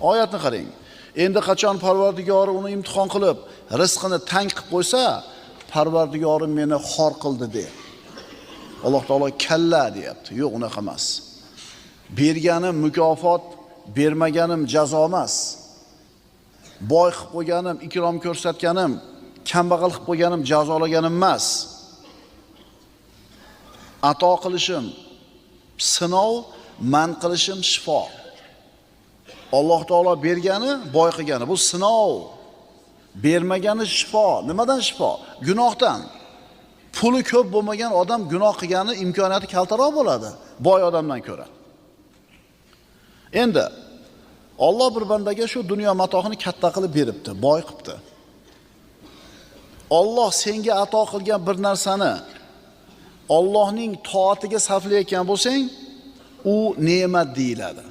Oyatni qarang. Endi qachon Parvardigori uni imtihon qilib, rizqini tang qilib qo'ysa, Parvardigorim meni xor qildi de. Alloh taolo kalla deyapti. Yo'q, unaqa emas. Berganim mukofot, bermaganim jazo emas. Boy qilib qo'yganim, ikrom ko'rsatganim, kambag'al qilib qo'yganim, jazolaganim emas. Ato qilishim sinov, man qilishim shifo. Alloh taolo bergani, boy qilgani bu sinov. Bermagani shifo. Nimadan shifo? Gunohdan. Puli ko'p bo'lmagan odam gunoh qilgani imkoniyati kaltaroq bo'ladi boy odamdan ko'ra. Endi Alloh bir bandaga shu dunyo matohini katta qilib beribdi, boy qilibdi. Alloh senga ato qilgan bir narsani Allohning toatiga sarflayotgan bo'lsang, u ne'mat deyiladi.